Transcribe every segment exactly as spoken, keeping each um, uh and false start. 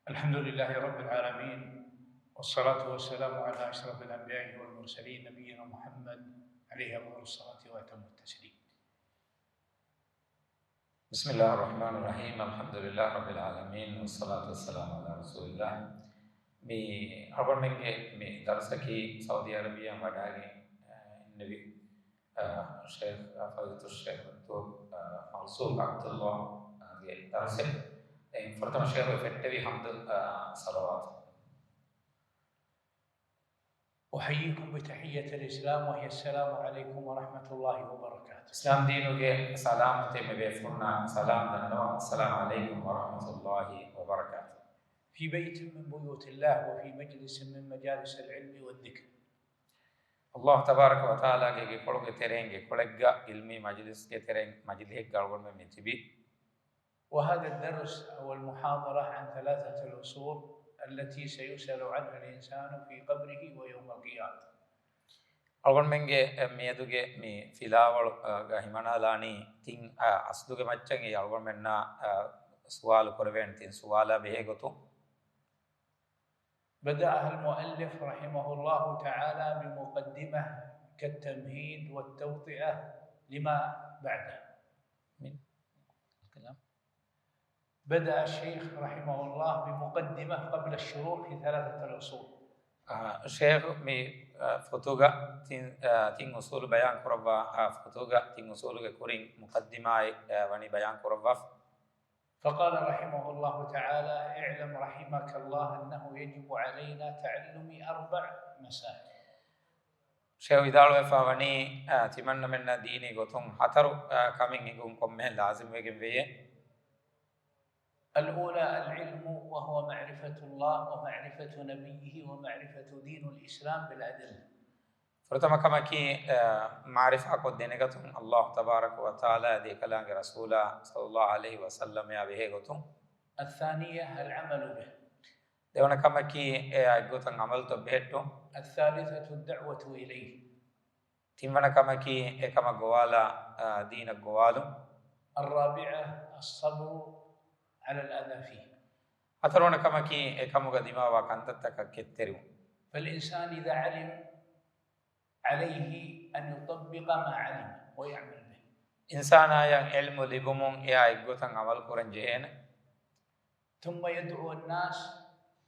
الحمد لله رب العالمين، والصلاة والسلام على أشرف الأنبياء والمرسلين نبينا محمد عليه أفضل الصلاة وأتم التسليم. بسم الله الرحمن الرحيم، الحمد لله رب العالمين، والصلاة والسلام على رسول الله. މި އަޅުގަނޑުމެންގެ މި ދަރުސަކީ ސައުދީ އަރަބިއާ ވަޑައިގެން، އަ، އިންނެވި، އަ، ޝޭޚް، އަ، ފަޟީލަތު ޝޭޚް ދޮކްޓޯރު، އަ، މަންސޫރު ޢަބްދުﷲ ގެ ދަރުސެއް. އެއިން ފުރަތަމަ ޝޭޚް ފެއްޓެވި ޙަމްދު، އަ، ޞަލަވާތު. أحييكم بتحية الإسلام وهي السلام عليكم ورحمة الله وبركاته. އިސްލާމް ދީނުގެ ސަލާމަތެއް މި ބޭފުޅުންނަށް ސަލާމް ދަންނަވަން. السلام عليكم ورحمة الله وبركاته. في بيت من بيوت الله وفي مجلس من مجالس العلم والذكر. ﷲ ތަބާރަކަ ވަތަޢާލާގެ ގެކޮޅުގެ ތެރެއިން ގެކޮޅެއްގަ، ޢިލްމީ މަޖިލިސްގެ ތެރެއިން މަޖިލިހެއްގަ އަޅުގަނޑުމެން މި ތިބީ. وهذا الدرس أو المحاضرة عن ثلاثة الأصول التي سيسأل عنها الإنسان في قبره ويوم القيامة. އަޅުގަނޑުމެންގެ، އެ، މިއަދުގެ މި ފިލާވަޅު، އަ، ގަ ހިމަނާލާނީ ތިން، އަ، އަސްލުގެ މައްޗަށް އެ އަޅުގަނޑުމެންނާ، އަ، ސުވާލު ކުރެވޭނެ ތިން ސުވާލާ ބެހޭ ގޮތުން. بدأها المؤلف رحمه الله تعالى بمقدمة كالتمهيد والتوطئة لما بعده. من الكلام. بدأ الشيخ رحمه الله بمقدمة قبل الشروع في ثلاثة الأصول. އާ، ޝޭޚް މި، އާ، ފޮތުގަ ތިން، އާ، ތިން އުސޫލު ބަޔާން ކުރައްވާ، އާ، ފޮތުގަ ތިން އުސޫލުގެ ކުރިން މުޤައްދިމާއެއް، އާ، ވަނީ ބަޔާން ކުރައްވާފަ. فقال رحمه الله تعالى: اعلم رحمك الله أنه يجب علينا تعلم أربع مسائل. ޝޭޚް ވިދާޅުވެފަ ވަނީ، އާ، ތިމަންނަމެންނަށް ދީނީ ގޮތުން ހަތަރު، އާ، ކަމެއް އެނގުން ކޮންމެހެން ލާޒިމްވެގެން ވެޔޭ. الأولى العلم وهو معرفة الله ومعرفة نبيه ومعرفة دين الإسلام بالأدلة. ފުރަތަމަ ކަމަކީ، އަ، މަޢުރިފާކޮށް ދެނެގަތުން ﷲ ތަބާރަކަ ވަތަޢާލާ އަދި އެކަލާނގެ ރަސޫލާ ޞައްލައްލާހު ޢަލައިހި ވަސައްލަމައާ ބެހޭ ގޮތުން. الثانية العمل به. ދެވަނަ ކަމަކީ، އެއާ އެއްގޮތަށް ޢަމަލުތައް ބެހެއްޓުން. الثالثة الدعوة إليه. ތިންވަނަ ކަމަކީ، އެކަމަށް ގޮވާލާ، އަ، ދީނަށް ގޮވާލުން. الرابعة الصبر على الأذى فيه. ހަތަރުވަނަ ކަމަކީ، އެކަމުގަ ދިމާވާ ކަންތައްތަކަށް ކެތްތެރިވުން. فالإنسان إذا علم عليه أن يطبق ما علم ويعمل به. އިންސާނާޔަށް ޢިލްމު ލިބުމުން އެއާ އެއްގޮތަށް ޢަމަލު ކުރަން ޖެހޭނެ. ثم يدعو الناس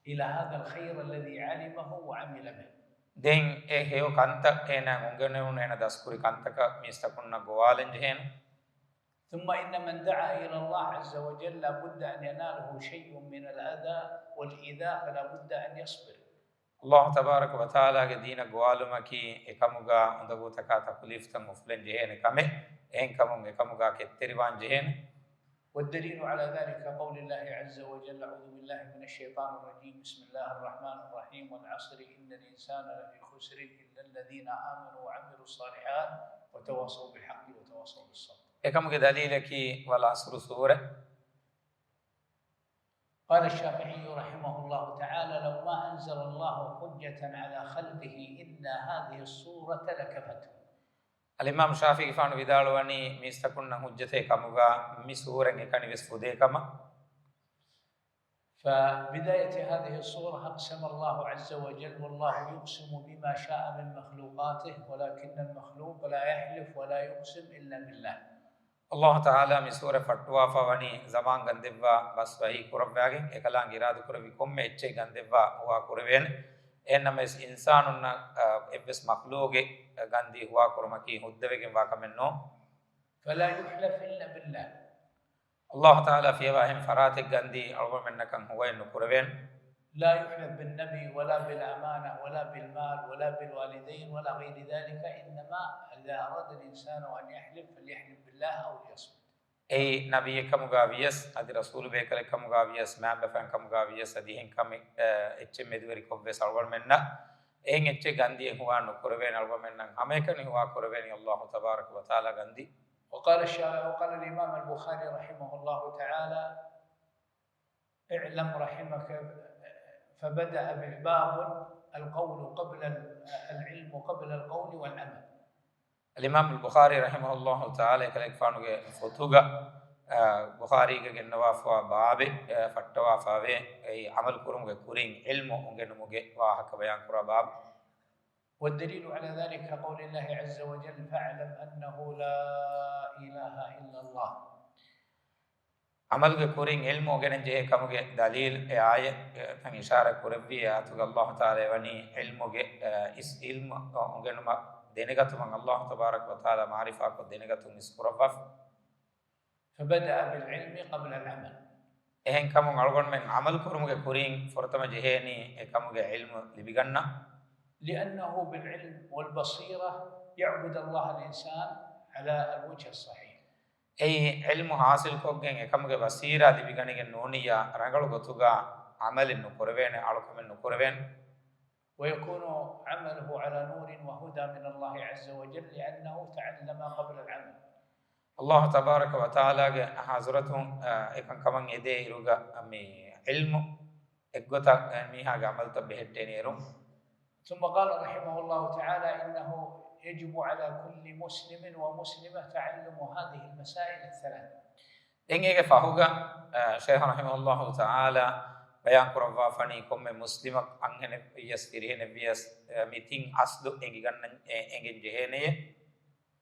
إلى هذا الخير الذي علمه وعمل به. ދެން އެ ހެޔޮ ކަންތައް އޭނާ އުނގެނެވުނު އޭނާ ދަސްކުރި ކަންތަކަށް މީސްތަކުންނަށް ގޮވާލަން ޖެހޭނެ. ثم إن من دعا إلى الله عز وجل لا بد أن يناله شيء من الأذى والإيذاء فلا بد أن يصبر. ﷲ ތަބާރަކަ ވަތަޢާލާގެ ދީނަށް ގޮވާލުމަކީ އެކަމުގަ އުނދަގޫތަކާ ތަކުލީފުތައް އުފުލެން ޖެހޭނެ ކަމެއް. އެހެންކަމުން އެކަމުގަ ކެތްތެރިވާން ޖެހޭނެ. والدليل على ذلك قول الله عز وجل: أعوذ بالله من الشيطان الرجيم، بسم الله الرحمن الرحيم، والعصر إن الإنسان لفي خسر إلا الذين آمنوا وعملوا الصالحات وتواصوا بالحق وتواصوا بالصبر. އެކަމުގެ ދަލީލަކީ ވަލްޢަޞްރު ސޫރަ. قال الشافعي رحمه الله تعالى: لو ما أنزل الله حجة على خلقه إلا هذه السورة لكفته. އަލްއިމާމް ޝާފިޢީގެފާނު ވިދާޅުވަނީ، މީސްތަކުންނަށް ޙުއްޖަތެއް ކަމުގަ މި ސޫރަތް އެކަނިވެސް ފުދޭ ކަމަށް. فبداية هذه السورة أقسم الله عز وجل، والله يقسم بما شاء من مخلوقاته، ولكن المخلوق لا يحلف ولا يقسم إلا بالله. ﷲ ތަޢާލާ މި ސޫރަ ފައްޓުވާފަ ވަނީ ޒަމާން ގަންދެއްވާ ބަސް ވަޙީ ކުރައްވާގެން، އެކަލާނގެ އިރާދަކުރެއްވި ކޮންމެ އެއްޗެއް ގަންދެއްވާ ހުވާ ކުރެވޭނެ. އެހެންނަމަވެސް އިންސާނުންނަށް، އަ، އެއްވެސް މަޚްލޫގެއް ގަންދީ ހުވާ ކުރުމަކީ ހުއްދަވެގެންވާ ކަމެއް ނޫން. فلا يحلف إلا بالله. ﷲ ތަޢާލާ ފިޔަވާ އެހެން ފަރާތެއް ގަންދީ އަޅުގަނޑުމެންނަކަށް ހުވައެއް ނުކުރެވޭނެ. لا يحلف بالنبي ولا بالأمانة ولا بالمال ولا بالوالدين ولا غير ذلك، إنما إذا أراد الإنسان أن يحلف فليحلف بالله أو ليصمت. އެއީ ނަބިއްޔެއްކަމުގަ ވިޔަސް، އަދި ރަސޫލު ބޭކަލެއްކަމުގަ ވިޔަސް، މައިންބަފައިންކަމުގަ ވިޔަސް، އަދި އެހެން ކަމެއް، އެ، އެއްޗެއް މެދުވެރިކޮށްވެސް އަޅުގަނޑުމެންނަށް އެހެން އެއްޗެއް ގަންދީ ހުވާ ނުކުރެވޭނެ. އަޅުގަނޑުމެންނަށް ހަމައެކަނި ހުވާ ކުރެވޭނީ ﷲ ތަބާރަކަ ވަތަޢާލާ ގަންދީ. وقال الشا-، وقال الإمام البخاري رحمه الله تعالى: اعلم رحمك، فبدأ بباب القول قبل ال-، العلم قبل القول والعمل. އަލްއިމާމު އަލްބުޚާރީ ރަޙިމަހުﷲ ތަޢާލާ އެކަލޭގެފާނުގެ ފޮތުގަ އާ، ބުޚާރީގެ ގެންނަވާފަވާ ބާބެއް، އާ، ފައްޓަވާފައިވޭ. އެއީ ޢަމަލު ކުރުމުގެ ކުރިން ޢިލްމު އުނގެނުމުގެ ވާހަކަ ބަޔާން ކުރާ ބާބު. والدليل على ذلك كقول الله عز وجل: فاعلم أنه لا إله إلا الله. ޢަމަލުގެ ކުރިން ޢިލްމު އުނގެނެން ޖެހޭ ކަމުގެ ދަލީލް އެ އާޔަތް، އެ، ތަން އިޝާރާތް ކުރެއްވި އާޔަތުގަ އައްލާހު ތަޢާލާ ވަނީ ޢިލްމުގެ، އެ، އިސް ޢިލްމު އުނގެނުމަށް ދެނެގަތުމަށް އައްލާހު ތަބާރަކަ ވަތަޢާލާ މަޢުރިފާކޮށް ދެނެގަތުން އިސް ކުރައްވާފަ. فبدأ بالعلم قبل العمل. އެހެންކަމުން އަޅުގަނޑުމެން ޢަމަލު ކުރުމުގެ ކުރިން ފުރަތަމަ ޖެހޭނީ އެ ކަމުގެ ޢިލްމު ލިބިގަންނަ. لأنه بالعلم والبصيرة يعبد الله الإنسان على الوجه الصحيح. އެއީ ޢިލްމު ޙާޞިލުކޮށްގެން އެކަމުގެ ބަޞީރާ ލިބިގަނެގެން ނޫނިއްޔާ ރަނގަޅު ގޮތުގަ ޢަމަލެއް ނުކުރެވޭނެ، އަޅުކަމެއް ނުކުރެވޭނެ. ويكون عمله على نور وهدى من الله عز وجل لأنه تعلم قبل العمل. އައްލާހު ތަބާރަކަ ވަތަޢާލާގެ ޙަޟްރަތުން، އަ، އެކަންކަމަށް އެދޭ އިރުގަ މި ޢިލްމު އެއްގޮތަށް މީހާގެ ޢަމަލުތައް ބެހެއްޓޭނެ އިރު. ثم قال رحمه الله تعالى: إنه يجب على كل مسلم ومسلمة تعلم هذه المسائل الثلاث. ދެން އޭގެ ފަހުގަ، އަ، ޝައިޚު ރަޙިމަހުﷲ ތަޢާލާ ބަޔާން ކުރައްވާފަނީ ކޮންމެ މުސްލިމަކު އަންހެނެއް ވިޔަސް ފިރިހެނެއް ވިޔަސް، އަ، މި ތިން އަސްލު އެނގިގަންނަން، އެ، އެނގެން ޖެހޭނެޔޭ.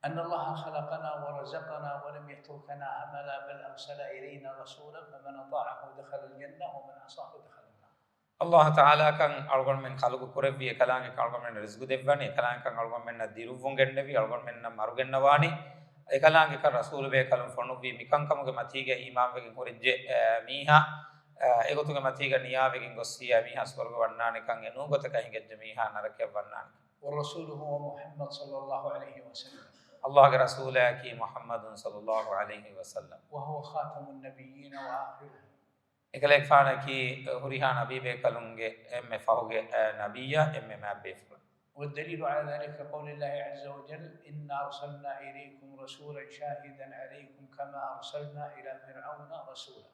أن الله خلقنا ورزقنا ولم يتركنا هملا بل أرسل إلينا رسولا فمن أطاعه دخل الجنة ومن عصاه دخل النار. އައްލާހު ތަޢާލާ ކަން އަޅުގަނޑުމެން ޚަލްޤު ކުރެއްވި، އެކަލާނގެ ކަން އަޅުގަނޑުމެންނަށް ރިޒްގު ދެއްވަނީ، އެކަލާނގެ ކަން އަޅުގަނޑުމެންނަށް ދިރުއްވުން ގެންނެވި، އަޅުގަނޑުމެންނަށް މަރު ގެންނަވާނީ، އެކަލާނގެ ކަން ރަސޫލު ބޭކަލުން ފޮނުއްވި، މިކަންކަމުގެ މަތީގަ އީމާންވެގެން ހުރެއްޖެ، އެ، މީހާ، އެ، އެގޮތުގެ މަތީގަ ނިޔާވެގެން ގޮއްސިޔާ މީހާ ސުވަރުގަ ވަންނާނެކަން، އެ ނޫން ގޮތަކަށް ހިނގައްޖެ މީހާ ނަރަކަޔަށް ވަންނާނެކަން. والرسول هو محمد صلى الله عليه وسلم. އައްލާހުގެ ރަސޫލާއަކީ މުޙައްމަދު ޞައްލައްލާހު ޢަލައިހި ވަސައްލަމް. وهو خاتم النبيين وآخرهم. އެކަލޭގެފާނަކީ ހުރިހާ ނަބީބޭކަލުންގެ އެންމެ ފަހުގެ، އަ، ނަބިއްޔާ، އެންމެ މާތް ބޭފުޅާ. والدليل على ذلك قول الله عز وجل: إنا أرسلنا إليكم رسولا شاهدا عليكم كما أرسلنا إلى فرعون رسولا.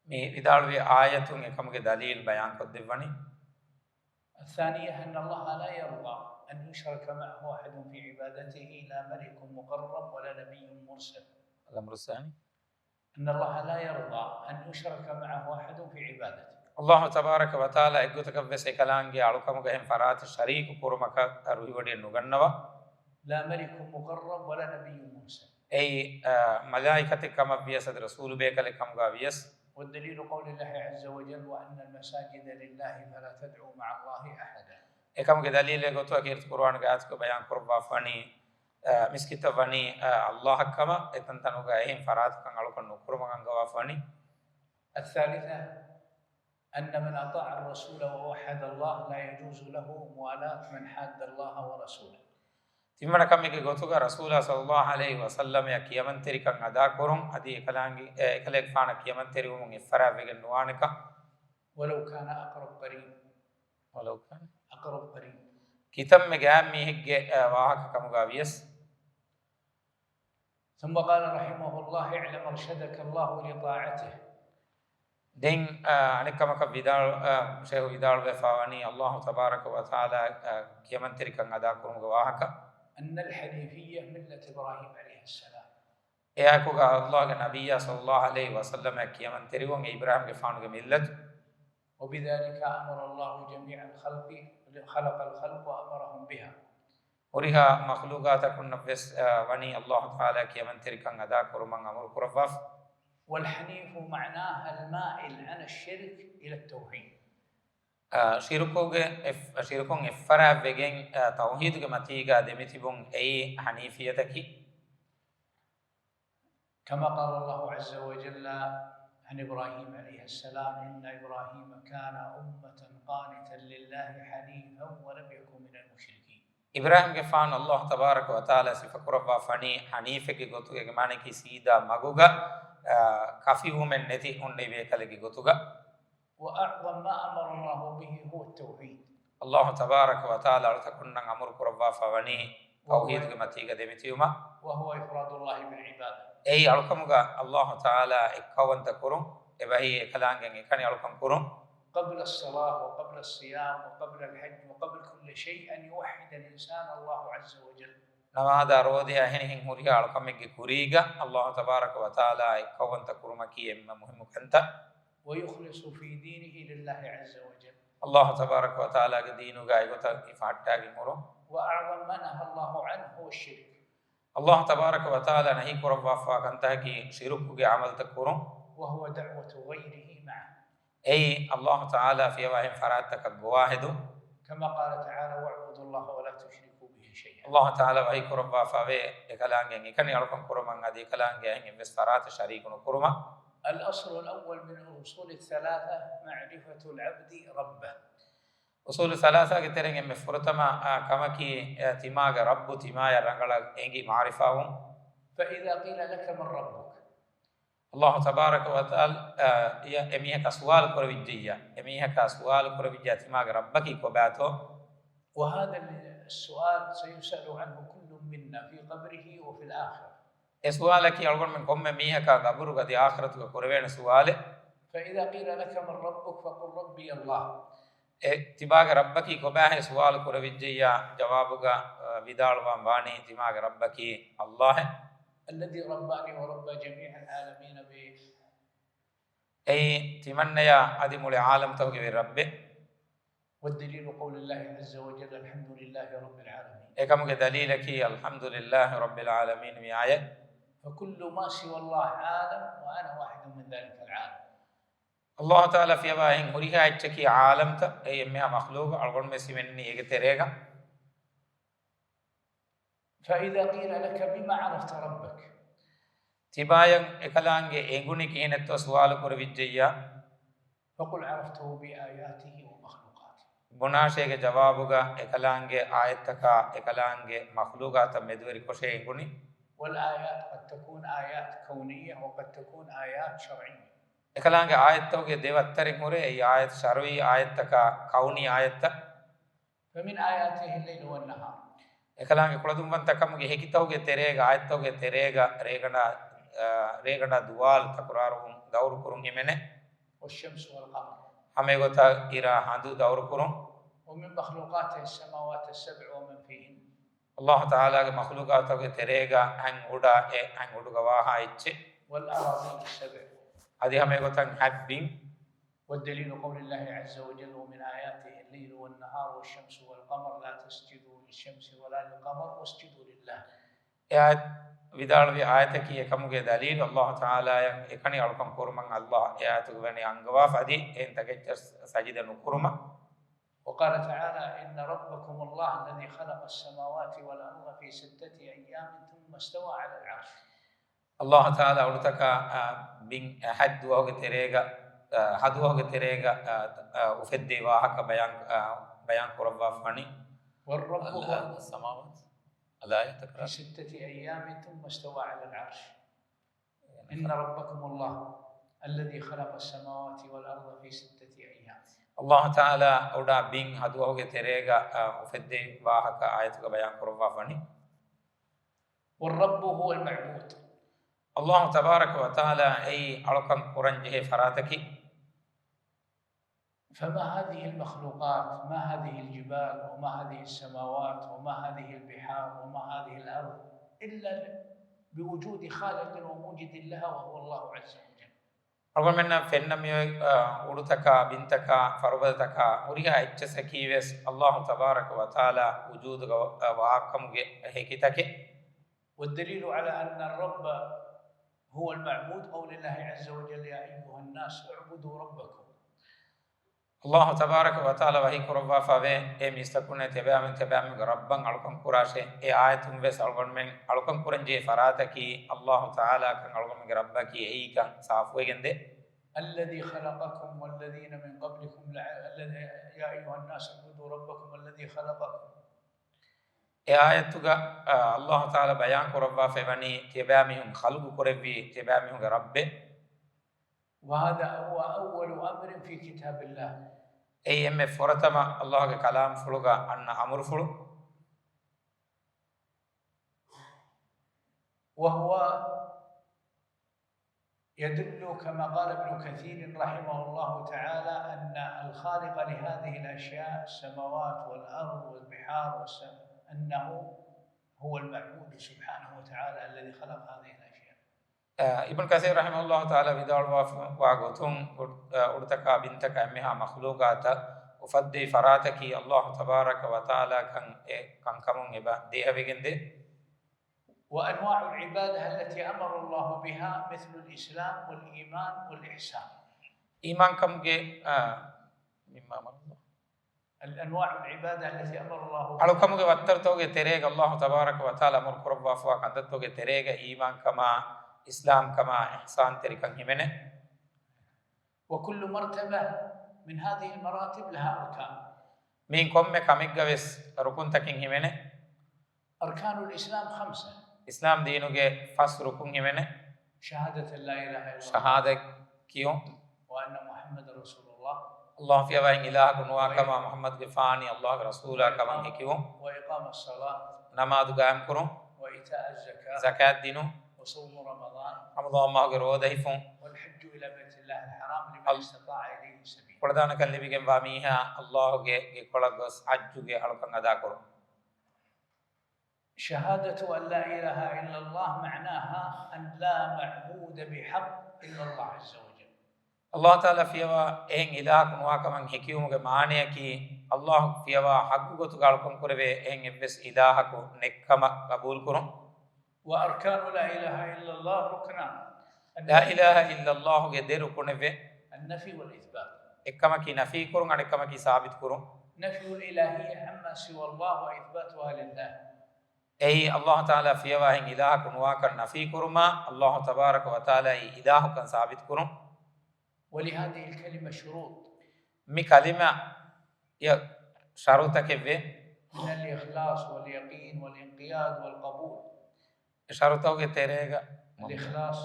މި ވިދާޅުވި އާޔަތުން އެކަމުގެ ދަލީލް ބަޔާންކޮށްދެއްވަނީ. الثانية أن الله لا يرضى أن يشرك معه أحد في عبادته، لا ملك مقرب ولا نبي مرسل. الأمر الثاني. أن الله لا يرضى أن يشرك معه أحد في عبادته. އައްލާހު ތަބާރަކަ ވަތަޢާލާ އެއްގޮތަކަށްވެސް އެކަލާނގެ އަޅުކަމުގަ އެހެން ފަރާތެއް ޝަރީކު ކުރުމަކަށް ރުހިވޮޑިއެއް ނުގަންނަވާ. لا ملك مقرب ولا نبي مرسل. އެއީ، އަ، މަލާއިކަތެއް ކަމަށް ވިޔަސް އަދި ރަސޫލު ބޭކަލެއް ކަމުގަ ވިޔަސް. والدليل قول الله عز وجل: وأن المساجد لله فلا تدعوا مع الله أحدا. އެކަމުގެ ދަލީލެއް ގޮތުގަ ކީރިތި ޤުރުއާނުގެ އާޔަތުގަ ބަޔާން ކުރައްވާފަނީ، އަ، މިސްކިތަށް ވަނީ، އަ، އައްލާހަށް ކަމަށް، އެތަންތަނުގަ އެހެން ފަރާތަކަށް އަޅުކަން ނުކުރުމަށް އަންގަވާފަނީ. الثالثة أن من أطاع الرسول ووحد الله لا يجوز له موالاة من حاد الله ورسوله. ތިންވަނަ ކަމެއްގެ ގޮތުގަ ރަސޫލާ ޞައްލައްލާހު ޢަލައިހި ވަސައްލަމައަށް ކިޔަމަންތެރިކަން އަދާކުރުން އަދި އެކަލާނގެ، އެ، އެކަލޭގެފާނަށް ކިޔަމަންތެރިވުމުން އެއްފަރާތްވެގެން ނުވާނެކަން. ولو كان أقرب قريب. ولو كان. أقرب قريب. ކިތަންމެ ގާތް މީހެއްގެ، އަ، ވާހަކަ ކަމުގަ ވިޔަސް. ثم قال رحمه الله: اعلم أرشدك الله لطاعته. ދެން، އަ، އަނެއް ކަމަކަށް ވިދާޅު، އަ، ޝައިޚު ވިދާޅުވެފަ ވަނީ އައްލާހު ތަބާރަކަ ވަތަޢާލާ، އަ، ކިޔަމަންތެރިކަން އަދާކުރުމުގެ ވާހަކަ. أن الحنيفية ملة إبراهيم عليه السلام. އެއާއެކުގަ އައްލާހުގެ ނަބިއްޔާ ޞައްލައްލާހު ޢަލައިހި ވަސައްލަމައަށް ކިޔަމަންތެރިވުން އިބްރާހީމްގެފާނުގެ މިއްލަތު. وبذلك أمر الله جميع الخلق، خلق الخلق وأمرهم بها. ހުރިހާ މަޚްލޫޤާތަކުންނަށްވެސް، އަ، ވަނީ އައްލާހު ތަޢާލާ ކިޔަމަންތެރިކަން އަދާކުރުމަށް އަމުރު ކުރައްވާފަ. والحنيف معناها المائل عن الشرك إلى التوحيد. އަ، ޝިރުކުގެ އެއް-، ޝިރުކުން އެއްފަރާތްވެގެން، އަ، ތައުޙީދުގެ މަތީގަ ދެމިތިބުން އެއީ ޙަނީފިއްޔަތަކީ. كما قال الله عز وجل عن إبراهيم عليه السلام: إن إبراهيم كان أمة قانتا لله حنيفا ولم يك من المشركين. އިބްރާހީމްގެފާނު އައްލާހު ތަބާރަކަ ވަތަޢާލާ ސިފަކުރައްވާފަނީ ޙަނީފެއްގެ ގޮތުގައި، މާނައަކީ ސީދާ މަގުގަ، އަ، ކަފިވުމެއް ނެތި ހުންނެވި ބޭކަލެއްގެ ގޮތުގަ. وأعظم ما أمر الله به هو التوحيد. އައްލާހު ތަބާރަކަ ވަތަޢާލާ އަޅުތަކުންނަށް އަމުރު ކުރައްވާފަ ވަނީ ތައުޙީދުގެ މަތީގަ ދެމިތިބުމަށް. وهو إفراد الله بالعبادة. އެއީ އަޅުކަމުގަ އައްލާހު ތަޢާލާ އެއްކައުވަންތަ ކުރުން، އެބަހީ އެކަލާނގެއަށް އެކަނި އަޅުކަން ކުރުން. قبل الصلاة وقبل الصيام وقبل الحج وقبل كل شيء أن يوحد الإنسان الله عز وجل. ނަމާދާ ރޯދަޔާ އެހެނިހެން ހުރިހާ އަޅުކަމެއްގެ ކުރީގަ އައްލާހު ތަބާރަކަ ވަތަޢާލާ އެއްކައުވަންތަ ކުރުމަކީ އެންމެ މުހިއްމު ކަންތައް. ويخلص في دينه لله عز وجل. އައްލާހު ތަބާރަކަ ވަތަޢާލާގެ ދީނުގަ އެގޮތަށް އެ ފަހައްޓާގެން ހުރުން. وأعظم ما نهى الله عنه هو الشرك. އައްލާހު ތަބާރަކަ ވަތަޢާލާ ނަހީ ކުރައްވާފާ ކަންތަކަކީ ޝިރުކުގެ ޢަމަލުތައް ކުރުން. وهو دعوة غيره معه. އެއީ އައްލާހު ތަޢާލާ ފިޔަވާހެން ފަރާތްތަކަށް ގޮވާ ހެދުން. كما قال تعالى، واعبدوا الله ولا تشركوا به شيئا. އައްލާހު ތަޢާލާ ވަޙީ ކުރައްވާފަވޭ، އެކަލާނގެއަށް އެކަނި އަޅުކަން ކުރަމަށް އަދި އެކަލާނގެއަށް އެއްވެސް ފަރާތަށް ޝަރީކު ނުކުރުމަށް. الأصل الأول من الأصول الثلاثة معرفة العبد ربه. އުޞޫލު ސަލާސާގެ ތެރެއިން އެންމެ ފުރަތަމަ، އާ، ކަމަކީ، އާ، ތިމާގެ ރައްބު ތިމާޔަށް ރަނގަޅަށް އެނގި މަޢުރިފާވުން. فإذا قيل لك من ربك؟ އައްލާހު ތަބާރަކަ ވަތަޢާލާ، އާ، އެ، އެމީހަކާ ސުވާލު ކުރެވިއްޖެއްޔާ، އެމީހަކާ ސުވާލު ކުރެވިއްޖެއްޔާ ތިމާގެ ރައްބަކީ ކޮބާތޯ؟ وهذا السؤال سيسأل عنه كل منا في قبره وفي الآخرة. އެ ސުވާލަކީ އަޅުގަނޑުމެން ކޮންމެ މީހަކާ ގަބުރުގަ އަދި އާޚިރަތުގަ ކުރެވޭނެ ސުވާލެއް. فإذا قيل لك من ربك فقل ربي الله. އެ ތިބާގެ ރައްބަކީ ކޮބާހޭ ސުވާލު ކުރެވިއްޖެއްޔާ ޖަވާބުގަ، އަ، ވިދާޅުވާން ވާނީ ތިމާގެ ރައްބަކީ އައްލާހެއް. الذي رباني وربى جميع العالمين ب އެއީ ތިމަންނަޔާ އަދި މުޅި ޢާލަމްތަކުގެ ވެރި ރައްބެއް. والدليل قول الله عز وجل، الحمد لله رب العالمين. އެކަމުގެ ދަލީލަކީ، الحمد لله رب العالمين މި އާޔަތް. فكل ما سوى الله عالم وأنا واحد من ذلك العالم. އައްލާހު ތަޢާލާ ފިޔަވާ އެހެން ހުރިހާ އެއްޗަކީ ޢާލަމްތައް، އެއީ އެންމެހާ މަޚްލޫޤު، އަޅުގަނޑުމެން ހިމެނެނީ އޭގެ ތެރޭގަ. فإذا قيل لك بما عرفت ربك؟ ތިބާޔަށް އެކަލާނގެ އެނގުނީ ކިހިނެއްތޯ ސުވާލު ކުރެވިއްޖެއްޔާ؟ فقل عرفته بآياته ومخلوقاته. ބުނާށޭ އޭގެ ޖަވާބުގަ އެކަލާނގެ އާޔަތްތަކާ، އެކަލާނގެ މަޚްލޫޤާތަށް މެދުވެރިކޮށޭ އެނގުނީ. والآيات قد تكون آيات كونية وقد تكون آيات شرعية. އެކަލާނގެ އާޔަތްތަކުގެ ދެ ވައްތަރެއް ހުރޭ، އެއީ އާޔަތު ޝަރުޢީ އާޔަތްތަކާ، ކައުނީ އާޔަތްތައް. فمن آياته الليل والنهار. އެކަލާނގެ ކުޅަދުންވަންތަކަމުގެ ހެކިތަކުގެ ތެރޭގަ، އާޔަތްތަކުގެ ތެރޭގަ ރޭގަނޑާ، އާ، ރޭގަނޑާ ދުވާލު ތަކުރާރުވުން ދައުރުކުރުން ހިމެނޭ. والشمس والقمر. ހަމައެގޮތަށް އިރާ ހަނދު ދައުރުކުރުން. ومن مخلوقاته السماوات السبع ومن فيهن. އައްލާހު ތަޢާލާގެ މަޚްލޫޤާތުގެ ތެރޭގަ ހަތް އުޑާ އެ ހަތް އުޑުގަ ވާހާ އެއްޗެއް. والأراضين السبع. އަދި ހަމައެގޮތަށް ހަތް ބިން. والدليل قول الله عز وجل، ومن آياته الليل والنهار والشمس والقمر لا تسجدوا للشمس ولا للقمر واسجدوا لله. އެ އާޔަތް ވިދާޅުވި އާޔަތަކީ އެކަމުގެ ދަލީލު، އައްލާހު ތަޢާލާޔަށް އެކަނި އަޅުކަން ކުރުމަށް އައްލާހު އެ އާޔަތުގަ ވަނީ އަންގަވާފަ އަދި އެހެން ތަކެއްޗަށް ސަޖިދަ ނުކުރުމަށް. وقال تعالى، إن ربكم الله الذي خلق السماوات والأرض في ستة أيام ثم استوى على العرش. އައްލާހު ތަޢާލާ އުޑުތަކާ، އާ، ބިން، އާ، ހަތް ދުވަހުގެ ތެރޭގަ، އާ، ހަ ދުވަހުގެ ތެރޭގަ، އާ، އާ، އުފެއްދި ވާހަކަ ބަޔާން، އާ، ބަޔާން ކުރައްވާފަ ވަނީ. والرب هو السماوات. الآية تكرار. في ستة أيام ثم استوى على العرش. إن ربكم الله الذي خلق السماوات والأرض في ستة أيام. އައްލާހު ތަޢާލާ އުޑާ ބިން ހަ ދުވަހުގެ ތެރޭގަ، އާ، އުފެއްދި ވާހަކަ އާޔަތުގަ ބަޔާން ކުރައްވާފަ ވަނީ. والرب هو المعبود. އައްލާހު ތަބާރަކަ ވަތަޢާލާ އެއީ އަޅުކަން ކުރަން ޖެހޭ ފަރާތަކީ. فما هذه المخلوقات، ما هذه الجبال، وما هذه السماوات، وما هذه البحار، وما هذه الأرض، إلا بوجود خالق وموجد لها وهو الله عز وجل. އަޅުގަނޑުމެންނަށް ފެންނަ މިއޮތް، އާ، އުޑުތަކާ، ބިންތަކާ، ފަރުބަދަތަކާ، ހުރިހާ އެއްޗަކީވެސް އައްލާހު ތަބާރަކަ ވަތަޢާލާ ވުޖޫދުގަ ވަ-، ވާކަމުގެ ހެކިތަކެއް. والدليل على أن الرب هو المعبود قول الله عز وجل، يا أيها الناس اعبدوا ربكم. އައްލާހު ތަބާރަކަ ވަތަޢާލާ ވަޙީ ކުރައްވާފަވޭ، އޭ މީސްތަކުންނޭ، ތިޔަބައިމީހުން ތިޔަބައިމީހުންގެ ރައްބަށް އަޅުކަން ކުރާށޭ. އެ އާޔަތުން ވެސް އަޅުގަނޑުމެން އަޅުކަން ކުރަން ޖެހޭ ފަރާތަކީ އައްލާހު ތަޢާލާ ކަން، އަޅުގަނޑުމެންގެ ރައްބަކީ އެއީ ކަން ސާފުވެގެންދޭ. الذي خلقكم والذين من قبلكم لع-، الذي، يا أيها الناس اعبدوا ربكم الذي خلقكم. އެ އާޔަތުގަ، އާ، އައްލާހު ތަޢާލާ ބަޔާން ކުރައްވާފައި ވަނީ ތިޔަބައިމީހުން ޚަލްޤު ކުރެއްވީ ތިޔަބައިމީހުންގެ ރައްބެއް. وهذا هو أول أمر في كتاب الله. އެއީ އެންމެ ފުރަތަމަ އައްލާހުގެ ކަލާމްފުޅުގަ އަންނަ އަމުރުފުޅު. وهو يدل كما قال ابن كثير رحمه الله تعالى أن الخالق لهذه الأشياء، السماوات والأرض والبحار والس-، أنه هو المعبود سبحانه وتعالى الذي خلق هذه الأشياء. އ، އިބްނު ކަސީރު ރަޙިމަހުﷲ ތަޢާލާ ވިދާޅުވާފަ ވާ ގޮތުން، އުޑް-، އ، އުޑުތަކާ ބިންތަކާ އެންމެހާ މަޚްލޫޤާތަށް އުފައްދެވި ފަރާތަކީ ﷲ ތަބާރަކަ ވަތަޢާލާ ކަން އެ ކަންކަމުން އެބަ ދޭހަވެގެންދޭ. وأنواع العبادة التي أمر الله بها مثل الإسلام والإيمان والإحسان. އީމާންކަމުގެ، އ، މިން މާ މަރު އަންވާޢުލް ޢިބާދާތް އައްލަތީ އަމަރަ ﷲ ބިހާ. އަޅުކަމުގެ ވައްތަރުތަކުގެ ތެރޭގަ ﷲ ތަބާރަކަ ވަތަޢާލާ އަމުރު ކުރައްވާފަވާ ކަންތައްތަކުގެ ތެރޭގަ އީމާންކަމާ، އިސްލާމްކަމާ، އިޙްސާންތެރިކަން ހިމެނޭ. وكل مرتبة من هذه المراتب لها أركان. މިއިން ކޮންމެ ކަމެއްގަ ވެސް ރުކުންތަކެއް ހިމެނޭ. أركان الإسلام خمسة. އިސްލާމް ދީނުގެ ފަސް ރުކުން ހިމެނޭ. شهادة أن لا إله إلا الله. ޝަހާދަތް ކިޔުން. وأن محمدا رسول الله. ﷲ ފިޔަވައިން އިލާހަކު ނުވާ ކަމާ، މުޙައްމަދުގެފާނީ ﷲގެ ރަސޫލާ ކަމަށް ހެކިވުން. وإقام الصلاة. ނަމާދު ގާއިމްކުރުން. وإيتاء الزكاة. ޒަކާތް ދިނުން. وصوم رمضان. ރަމަޟާން މަހުގެ ރޯދަ ހިފުން. والحج إلى بيت الله الحرام لمن އަލް-، استطاع إليه سبيلا. ކުޅަދާނަކަން ލިބިގެންވާ މީހާ ﷲގެ ގެކޮޅަށް ގޮސް ޙައްޖުގެ އަޅުކަން އަދާކުރުން. شهادة أن لا إله إلا الله معناها أن لا معبود بحق إلا الله عز وجل. ﷲ ތަޢާލާ ފިޔަވާ އެހެން އިލާހަކު ނުވާކަމަށް ހެކިވުމުގެ މާނަޔަކީ، ﷲ ފިޔަވާ ޙައްޤު ގޮތުގަ އަޅުކަން ކުރެވޭ އެހެން އެއްވެސް އިލާހަކު ނެތްކަމަށް ގަބޫލުކުރުން. وأركان لا إله إلا الله ركنان. ލާ އިލާހަ އިއްލަﷲގެ ދެ ރުކުނެވެ. النفي والإثبات. އެއްކަމަކީ ނަފީކުރުން، އަނެއްކަމަކީ ސާބިތުކުރުން. نفي الإلهية عما سوى الله وإثباتها لله. އެއީ، ﷲ ތަޢާލާ ފިޔަވާ އެހެން އިލާހަކު ނުވާކަން ނަފީކުރުމާ، ﷲ ތަބާރަކަ ވަތަޢާލާއީ އިލާހުކަން ސާބިތުކުރުން. ولهذه الكلمة شروط. މި ކަލިމަޔަށް ޝަރުޠުތަކެއްވޭ. من الإخلاص واليقين والانقياد والقبول. ޝަރުޠުތަކުގެ ތެރޭގަ الإخلاص.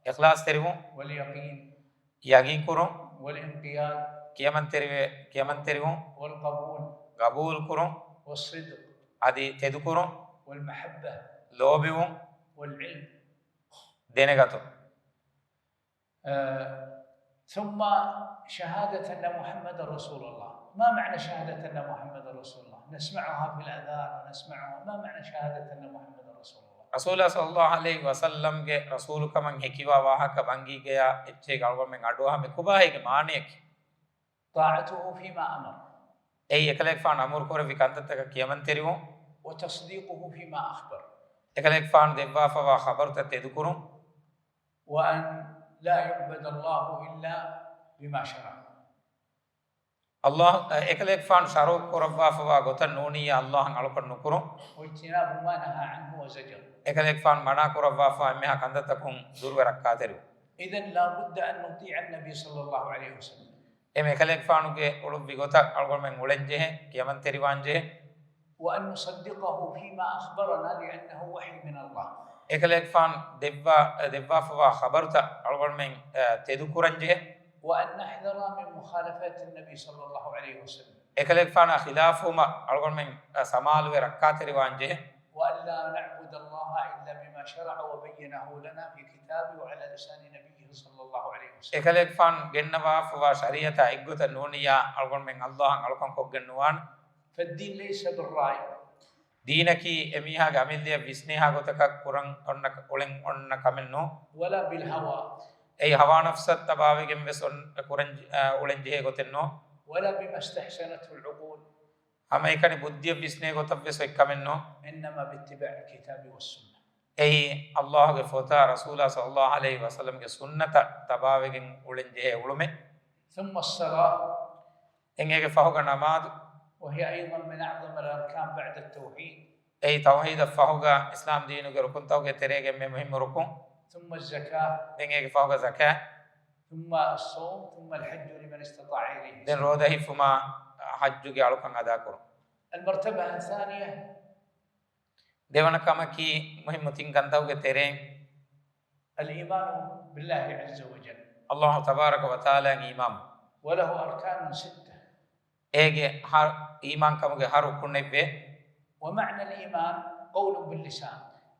އިޚްލާޞްތެރިވުން. واليقين. ޔަގީންކުރުން. والانقياد. ކިޔަމަންތެރިވެ-، ކިޔަމަންތެރިވުން. والقبول. ގަބޫލުކުރުން. والصدق. އަދި ތެދުކުރުން. والمحبة. ލޯބިވުން. والعلم. ދެނެގަތުން. އަ، ثم شهادة أن محمدا رسول الله. ما معنى شهادة أن محمدا رسول الله؟ نسمعها في الأذان ونسمعها. ما معنى شهادة أن محمدا رسول الله؟ ރަސޫލާ ޞައްލަﷲު ޢަލައިހި ވަސައްލަމްގެ ރަސޫލުކަމަށް ހެކިވާ ވާހަކަ ބަންގީގަޔާ އެއްޗެހި އަޅުގަނޑުމެން އަޑުއަހަމެ ކޮބާހޭ އޭގެ މާނަޔަކީ؟ طاعته فيما أمر. އެއީ އެކަލޭގެފާނު އަމުރު ކުރެއްވި ކަންތައްތަކަށް ކިޔަމަންތެރިވުން. وتصديقه فيما أخبر. އެކަލޭގެފާނު ދެއްވާފަވާ ޚަބަރުތައް ތެދުކުރުން. وأن لا يعبد الله إلا بما شرع. ﷲ، އެކަލޭގެފާނު ޝަރުޢު ކުރައްވާފަވާ ގޮތަށް ނޫނިއްޔާ ﷲ އަށް އަޅުކަން ނުކުރުން. واجتناب ما نهى عنه وزجر. އެކަލޭގެފާނު މަނާ ކުރައްވާފަވާ އެންމެހާ ކަންތައްތަކުން ދުރުވެ ރައްކާތެރިވުން. إذن لا بد أن نطيع النبي صلى الله عليه وسلم. އެމެ އެކަލޭގެފާނުގެ އުޅުއްވި ގޮތަށް އަޅުގަނޑުމެން އުޅެންޖެހޭ، ކިޔަމަންތެރިވާންޖެހޭ. وأن نصدقه فيما أخبرنا لأنه وحي من الله. އެކަލޭގެފާނު ދެއްވާ، ދެއްވާފަވާ ޚަބަރުތައް އަޅުގަނޑުމެން، އަ، ތެދުކުރަންޖެހޭ. وأن نحذر من مخالفة النبي صلى الله عليه وسلم. އެކަލޭގެފާނާ ޚިލާފުވުމަށް އަޅުގަނޑުމެން، އަ، ސަމާލުވެ ރައްކާތެރިވާންޖެހޭ. وأن لا نعبد الله إلا بما شرع وبينه لنا في كتابه وعلى لسان نبيه صلى الله عليه وسلم. އެކަލޭގެފާނު ގެންނަވާފަވާ ޝަރީޢަތާ އެއްގޮތަށް ނޫނިއްޔާ އަޅުގަނޑުމެން ﷲ އަށް އަޅުކަން ކޮށްގެން ނުވާނެ. فالدين ليس بالرأي. ދީނަކީ އެމީހާގެ އަމިއްލަޔަށް ވިސްނޭހާ ގޮތަކަށް ކުރަން އޮންނަ، އުޅެން އޮންނަ ކަމެއް ނޫން. ولا بالهوى. އެއީ ހަވާ ނަފްސަށް ތަބާވެގެން ވެސް އޮން، ކުރަން، އަ، އުޅެން ޖެހޭ ގޮތެއް ނޫން. ولا بما استحسنته العقول. ހަމައެކަނި ބުއްދިއަށް ވިސްނޭ ގޮތަށް ވެސް އޮތް ކަމެއް ނޫން. إنما باتباع الكتاب والسنة. އެއީ ﷲގެ ފޮތާ ރަސޫލާ ޞައްލަﷲު ޢަލައިހި ވަސައްލަމްގެ ސުންނަތަށް ތަބާވެގެން އުޅެން ޖެހޭ އުޅުމެއް. ثم الصلاة. އެނގޭގެ ފަހުގަ ނަމާދު. وهي أيضا من أعظم الأركان بعد التوحيد. އެއީ ތައުޙީދަށް ފަހުގަ އިސްލާމް ދީނުގެ ރުކުންތަކުގެ ތެރޭގެ އެންމެ މުހިއްމު ރުކުން. ثم الزكاة. ދެން އޭގެ ފަހުގަ ޒަކާތް. ثم الصوم، ثم الحج لمن استطاع إليه دين سبيلا. ރޯދަ ހިފުމާ ޙައްޖުގެ އަޅުކަން އަދާކުރުން. المرتبة الثانية. ދެވަނަ ކަމަކީ މުހިއްމު ތިން ކަންތަކުގެ ތެރެއިން. الإيمان بالله عز وجل. ﷲ ތަބާރަކަ ވަތަޢާލާއަށް އީމާން. وله أركان ستة. އޭގެ ހަ-، އީމާންކަމުގެ ހަ ރުކުނެއްވޭ. ومعنى الإيمان قول باللسان.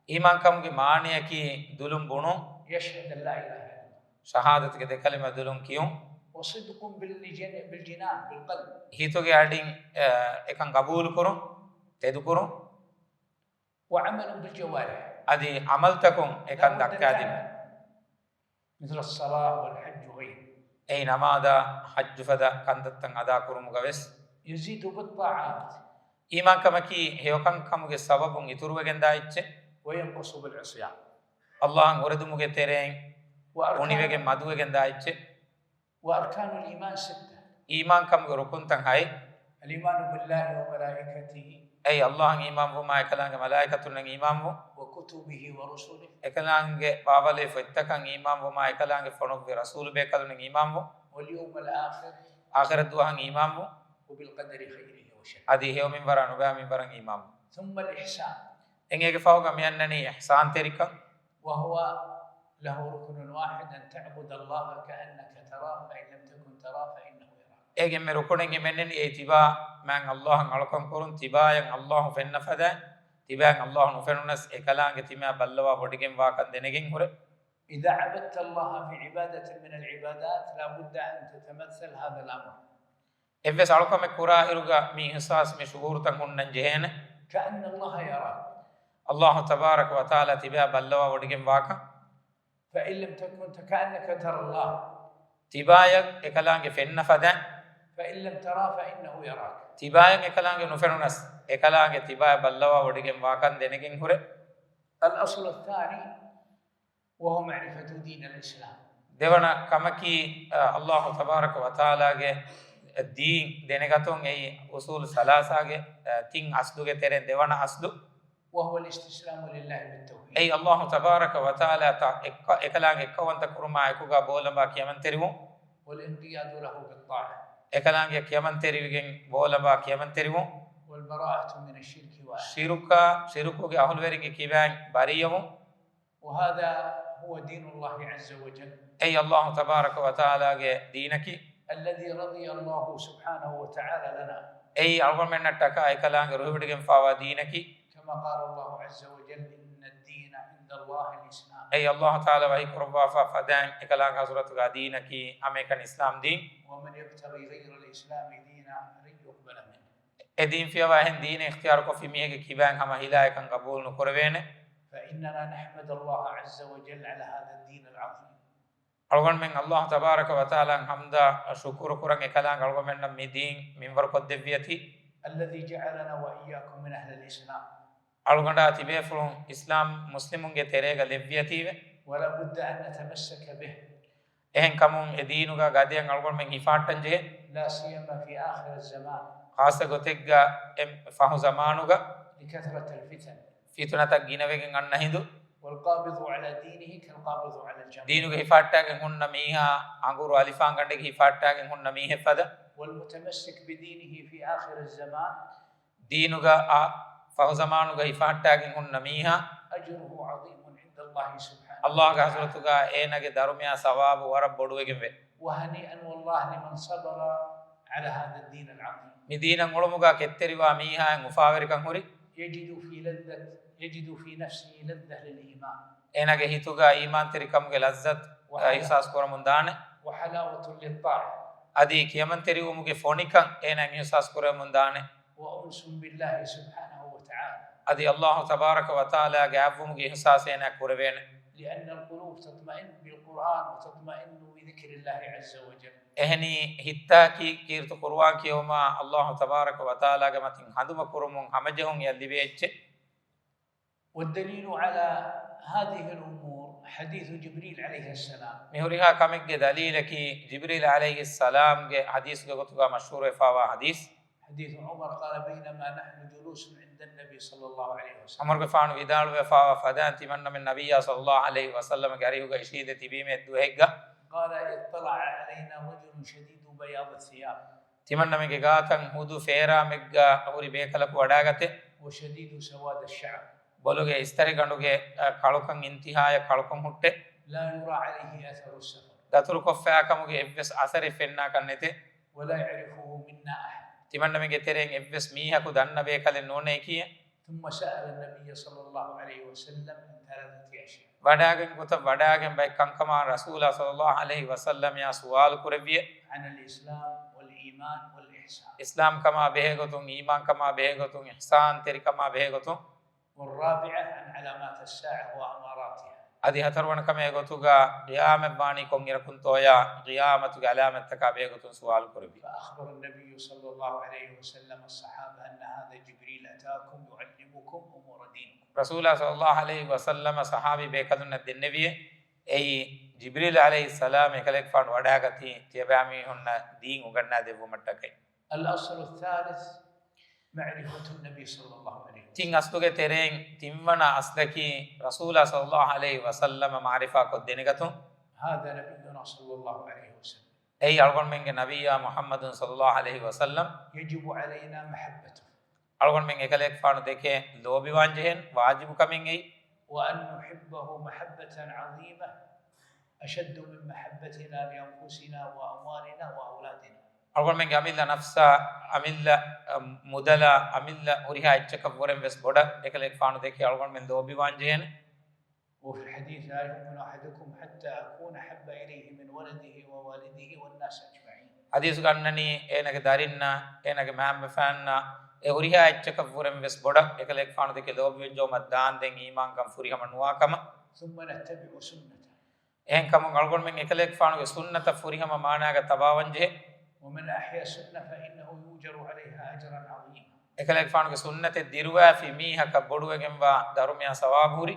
އީމާންކަމުގެ މާނަޔަކީ ދުލުން ބުނުން. يشهد أن لا إله إلا الله. ޝަހާދަތުގެ ދެ ކަލިމަ ދުލުން ކިޔުން. وصدق بالجن-، بالجنان، بالقلب. ހިތުގެ އަޑިން، އެ، އެކަން ގަބޫލުކުރުން، ތެދުކުރުން. وعمل بالجوارح. އަދި ޢަމަލުތަކުން އެކަން ލާ بد أن ދައްކާދިން. تعمل. مثل الصلاة والحج وغيره. އެއީ ނަމާދާ ޙައްޖު ފަދަ ކަންތައްތައް އަދާ ކުރުމުގަ ވެސް. يزيد بالطاعات. އީމާންކަމަކީ ހެޔޮކަންކަމުގެ ސަބަބުން އިތުރުވެގެންދާ އެއްޗެއް. وينقص بالعصيان. ﷲ އަށް އުރެދުމުގެ ތެރެއިން وأركان، އުނިވެގެން މަދުވެގެންދާ އެއްޗެއް. وأركان الإيمان ستة. އީމާންކަމުގެ ރުކުންތައް ހައެއް. الإيمان بالله وملائكته. އެއީ ﷲ އަށް އީމާންވުމާ، އެކަލާނގެ މަލާއިކަތުންނަށް އީމާންވުން. وكتبه ورسله. އެކަލާނގެ ބާވަލި ފޮތްތަކަށް އީމާންވުމާ، އެކަލާނގެ ފޮނުއްވި ރަސޫލުބޭކަލުންނަށް އީމާންވުން. واليوم الآخر. އާޚިރަތްދުވަހަށް އީމާންވުން. وبالقدر خيره وشره. އަދި ހެޔޮ މިންވަރާ ނުބައި މިންވަރަށް އީމާންވުން. ثم الإحسان. އެނގޭގެ ފަހުގަ މިއަންނަނީ އިޙްސާންތެރިކަން. وهو له ركن واحد، أن تعبد الله كأنك تراه، فإن لم تكن تراه فإنه يراك. އޭގެ އެންމެ ރުކުނެއް އެންމެންނެން އެއީ ތިބާ މާތް ﷲ އަށް އަޅުކަން ކުރުން، ތިބާޔަށް ﷲ ފެންނަ ފަދައިން، ތިބާއަށް ﷲ ނުފެނުނަސް އެކަލާނގެ ތިމާ ބައްލަވާ ވޮޑިގެން ވާކަން ދެނެގެން ހުރެ. إذا عبدت الله في عبادة من العبادات لا بد أن تتمثل هذا الأمر. އެއްވެސް އަޅުކަމެއް ކުރާއިރުގަ މި އިޙްސާސް، މި ޝުޢޫރުތައް ހުންނަން ޖެހޭނެ. كأن الله يراك. ﷲ ތަބާރަކަ ވަތަޢާލާ ތިބާ ބައްލަވާ ވޮޑިގެން ވާކަން. فإن لم تكن كأنك ترى الله. ތިބާޔަށް އެކަލާނގެ ފެންނަ ފަދައިން. فإن لم تراه فإنه يراك. ތިބާޔަށް އެކަލާނގެ ނުފެނުނަސް، އެކަލާނގެ ތިބާޔަށް ބައްލަވާ ވޮޑިގެން ވާކަން ދެނެގެން ހުރެ. الأصل الثاني وهو معرفة دين الإسلام. ދެވަނަ ކަމަކީ، އަ، ﷲ ތަބާރަކަ ވަތަޢާލާގެ ދީން ދެނެގަތުން. އެއީ އުޞޫލު ސަލާސާގެ، އަ، ތިން އަސްލުގެ ތެރެއިން ދެވަނަ އަސްލު. وهو الاستسلام لله بالتوحيد. އެއީ ﷲ ތަބާރަކަ ވަތަޢާލާ ތަ-، އެއްކަ-، އެކަލާނގެ އެއްކައުވަންތަ ކުރުމާ އެކުގަ ބޯލަނބާ ކިޔަމަންތެރިވުން. والانقياد له بالطاعة. އެކަލާނގެ ކިޔަމަންތެރިވެގެން ބޯލަނބާ ކިޔަމަންތެރިވުން. والبراءة من الشرك وأهله. ޝިރުކާ، ޝިރުކުގެ އަހުލުވެރިންގެ ކިބައިން ބަރީއަވުން. وهذا هو دين الله عز وجل. އެއީ ﷲ ތަބާރަކަ ވަތަޢާލާގެ ދީނަކީ. الذي رضي الله سبحانه وتعالى لنا. އެއީ އަޅުގަނޑުމެންނަށްޓަކާ އެކަލާނގެ ރުހިވޮޑިގެންފާވާ ދީނަކީ. كما قال الله عز وجل: إن الدين عند الله الإسلام. އެއީ ﷲ ތަޢާލާ ވަޙީ ކުރައްވާފާ ފަދައިން އެކަލާނގެ ޙަޟްރަތުގަ ދީނަކީ ހަމައެކަނި އިސްލާމް ދީން. ومن يبتغ غير الإسلام دينا فلن يقبل منه. އެ ދީން ފިޔަވާ އެހެން ދީނެއް އިޚްތިޔާރުކޮށްފި މީހެއްގެ ކިބައިން ހަމަ ހިލާއެކަން ގަބޫލު ނުކުރެވޭނެ. فإننا نحمد الله عز وجل على هذا الدين العظيم. އަޅުގަނޑުމެން ﷲ ތަބާރަކަ ވަތަޢާލާއަށް ޙަމްދާ ޝުކުރު ކުރަން އެކަލާނގެ އަޅުގަނޑުމެންނަށް މި ދީން މިންވަރުކޮށްދެއްވިއަތީ. الذي جعلنا وإياكم من أهل الإسلام. އަޅުގަނޑާ ތިބޭފުޅުން އިސްލާމް މުސްލިމުންގެ ތެރޭގަ ލެއްވިއަތީވެ. ولا بد أن نتمسك به. އެހެންކަމުން އެ ދީނުގަ ގަދަޔަށް އަޅުގަނޑުމެން ހިފާއްޓަންޖެހޭ. لا سيما في آخر الزمان. ޚާއްޞަ ގޮތެއްގަ އެ ފަހު ޒަމާނުގަ. لكثرة الفتن. ފިތުނަތައް ގިނަވެގެން އަންނަ ހިނދު. والقابض على دينه كالقابض على الجمر. ދީނުގަ ހިފާއްޓާގެން ހުންނަ މީހާ އަނގުރު އަލިފާންގަނޑެއްގަ ހިފާއްޓާގެން ހުންނަ މީހެއް ފަދަ. والمتمسك بدينه في آخر الزمان. ދީނުގަ އާ ފަހު ޒަމާނުގަ ހިފާއްޓާގެން ހުންނަ މީހާ. أجره عظيم عند الله سبحانه. ﷲގެ ޙަޟްރަތުގަ އޭނާގެ ދަރުމަޔާ ސަވާބު ވަރަށް ބޮޑުވެގެންވޭ. وهنيئا والله لمن صبر على هذا الدين العظيم. މި ދީނަށް އުޅުމުގަ ކެތްތެރިވާ މީހާއަށް އުފާވެރިކަން ހުރި. يجد في لذة، يجد في نفسه لذة للإيمان. އޭނާގެ ހިތުގަ އީމާންތެރިކަމުގެ ލައްޒަތު، އަ، އިޙްސާސް ކުރަމުން ދާނެ. وحلاوة للطاعة. އަދި ކިޔަމަންތެރިވުމުގެ ފޮނިކަން އޭނާ އިޙްސާސް ކުރަމުން ދާނެ. وأنس بالله سبحانه وتعالى. އަދި ﷲ ތަބާރަކަ ވަތަޢާލާގެ އައްވުމުގެ އިޙްސާސް އޭނާ ކުރެވޭނެ. لأن القلوب تطمئن بالقرآن وتطمئن بذكر الله عز وجل. އެހެނީ ހިތްތަކީ ކީރިތި ޤުރުއާން ކިޔެވުމާ ﷲ ތަބާރަކަ ވަތަޢާލާގެ މަތިން ހަނދުމަ ކުރުމުން ހަމަޖެހުން އެއަށް ލިބޭ އެއްޗެއް. والدليل على هذه الأمور حديث جبريل عليه السلام. މި ހުރިހާ ކަމެއްގެ ދަލީލަކީ ޖިބްރީލް ޢަލައިހިއްސަލާމްގެ ޙަދީޘްގެ ގޮތުގަ މަޝްހޫރުވެފާވާ ޙަދީޘް. حديث عمر قال: بينما نحن جلوس عند النبي صلى الله عليه وسلم. ޢުމަރުގެފާނު ވިދާޅުވެފާވާ ފަދައިން ތިމަންނަމެން ނަބިއްޔާ ޞައްލައްލާހު ޢަލައިހި ވަސައްލަމްގެ އަރިހުގަ އިށީނދެ ތިބީމޭ ދުވަހެއްގަ. قال: اطلع علينا رجل شديد بياض الثياب. ތިމަންނަމެންގެ ގާތަށް ހުދު ފޭރާމެއްގަ ހުރި ބޭކަލަކު ވަޑާގަތެ. وشديد سواد الشعر. ބޮލުގެ އިސްތަށިގަނޑުގެ، އަ، ކަޅުކަން އިންތިހާޔަށް ކަޅުކަން ހުއްޓެ. لا يرى عليه أثر السفر. ދަތުރުކޮށްފައިކަމުގެ އެއްވެސް އަސަރެއް ފެންނާކަށް ނެތެ. ولا يعرفه منا أحد. ތިމަންނަމެންގެ ތެރެއިން އެއްވެސް މީހަކު ދަންނަ ބޭކަލެއް ނޫނޭކިޔޭ. ثم سأل النبي صلى الله عليه وسلم عن ثلاثة أشياء. ވަޑާގެން ގޮތަށް ވަޑާގެން ބައެއް ކަންކަމާ ރަސޫލާ ޞައްލައްލާހު ޢަލައިހި ވަސައްލަމައާ ސުވާލު ކުރެއްވިއެ. عن الإسلام والإيمان والإحسان. އިސްލާމްކަމާ ބެހޭގޮތުން، އީމާންކަމާ ބެހޭގޮތުން، އިޙްސާންތެރިކަމާ ބެހޭގޮތުން. والرابعة عن علامات الساعة وأماراتها. އަދި ހަތަރުވަނަ ކަމެއް ގޮތުގަ ޤިޔާމަތް ވާނީ ކޮންއިރަކުންތޯޔާ، ޤިޔާމަތުގެ ޢަލާމަތްތަކާ ބެހޭގޮތުން ސުވާލު ކުރެއްވި. فأخبر النبي صلى الله عليه وسلم الصحابة أن هذا جبريل أتاكم يعلمكم أمور دينكم. ރަސޫލާ ޞައްލައްލާހު ޢަލައިހި ވަސައްލަމަ ޞަޙާބީ ބޭކަލުންނަށް ދެންނެވިއޭ، އެއީ ޖިބްރީލް ޢަލައިހިއްސަލާމް އެކަލޭގެފާނު ވަޑައިގަތީ ތިޔަބައިމީހުންނަށް ދީން އުނގަންނާދެއްވުމަށްޓަކައި. الأصل الثالث معرفة النبي صلى الله عليه وسلم. ތިން އަސްލުގެ ތެރެއިން ތިންވަނަ އަސްލަކީ، ރަސޫލާ ޞައްލައްލާހު ޢަލައިހި ވަސައްލަމަ މަޢުރިފާ ކޮށްދެނެގަތުން. هذا نبينا صلى الله عليه وسلم. އެއީ އަޅުގަނޑުމެންގެ ނަބިއްޔާ މުޙައްމަދު ޞައްލައްލާހު ޢަލައިހި ވަސައްލަމް. يجب علينا محبته. އަޅުގަނޑުމެން އެކަލޭގެފާނު ދެކެ ލޯބިވާން ޖެހެން ވާޖިބު ކަމެއް އެއީ. وأن نحبه محبة عظيمة أشد من محبتنا لأنفسنا وأموالنا وأولادنا. އަޅުގަނޑުމެންގެ އަމިއްލަ ނަފްސާ، އަމިއްލަ، އަ، މުދަލާ، އަމިއްލަ ހުރިހާ އެއްޗަކަށްވުރެން ވެސް ބޮޑަށް އެކަލޭގެފާނު ދެކެ އަޅުގަނޑުމެން ލޯބިވާން ޖެހޭނެ. وفي الحديث لا يؤمن أحدكم حتى أكون أحب إليه من ولده ووالده والناس أجمعين. ޙަދީޘްގަ އަންނަނީ، އޭނަގެ ދަރިންނާ، އޭނަގެ މައިންބަފައިންނާ، އެ ހުރިހާ އެއްޗަކަށްވުރެން ވެސް ބޮޑަށް އެކަލޭގެފާނު ދެކެ ލޯބިވެއްޖައުމަށް ދާންދެން އީމާންކަން ފުރިހަމަ ނުވާކަމަށް. ثم نتبع سنته. އެހެންކަމުން އަޅުގަނޑުމެން އެކަލޭގެފާނުގެ ސުންނަތަށް ފުރިހަމަ މާނާގަ ތަބާވަންޖެހޭ. ومن أحيا سنة فإنه يؤجر عليها أجرا عظيما. އެކަލޭގެފާނުގެ ސުންނަތެއް ދިރުވައިފި މީހަކަށް ބޮޑުވެގެންވާ ދަރުމަޔާ ސަވާބު ހުރި.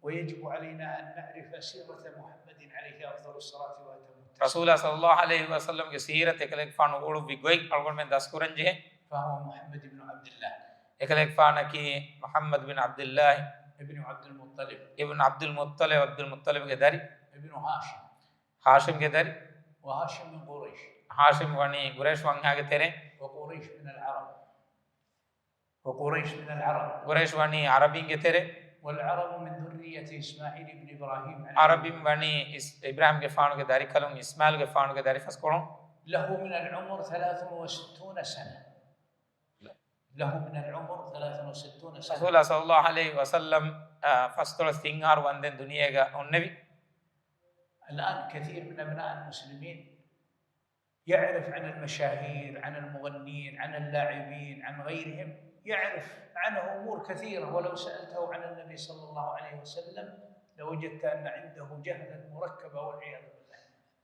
ويجب علينا أن نعرف سيرة محمد عليه أفضل الصلاة وأتم التسليم. ރަސޫލާ ޞައްލައްލާހު ޢަލައިހި ވަސައްލަމްގެ ސީރަތް އެކަލޭގެފާނު އުޅުއްވި ގޮތް އަޅުގަނޑުމެން ދަސްކުރަންޖެހޭ. فهو محمد بن عبد الله. އެކަލޭގެފާނަކީ މުޙައްމަދު ބިން ޢަބްދުﷲ. ابن عبد المطلب. އިބްނު ޢަބްދުލް މުއްޠަލިބް، ޢަބްދުލް މުއްޠަލިބްގެ ދަރި. ابن هاشم. ހާޝިމްގެ ދަރި. وهاشم من قريش. ހާޝިމް ވަނީ ޤުރައިޝް ވަންހާގެ ތެރެއިން. وقريش من العرب. وقريش من العرب. ޤުރައިޝް ވަނީ ޢަރަބިންގެ ތެރެއިން. والعرب من ذرية إسماعيل بن إبراهيم عليه. ޢަރަބިން ވަނީ އިސް-، އިބްރާހިމްގެފާނުގެ ދަރިކަލުން، އިސްމާޢީލްގެފާނުގެ ދަރިފަސްކޮޅުން. له من العمر ثلاث وستون سنة. له من العمر ثلاث وستون سنة. ރަސޫލާ ޞައްލައްލާހު ޢަލައިހި ވަސައްލަމް، އާ، ފަސްދޮޅަސް ތިން އަހަރު ވަންދެން ދުނިޔޭގަ އޮންނެވި. الآن كثير من أبناء المسلمين يعرف عن المشاهير، عن المغنين، عن اللاعبين، عن غيرهم، يعرف عنه أمور كثيرة، ولو سألته عن النبي صلى الله عليه وسلم لوجدت أن عنده جهلا مركبا والعياذ بالله.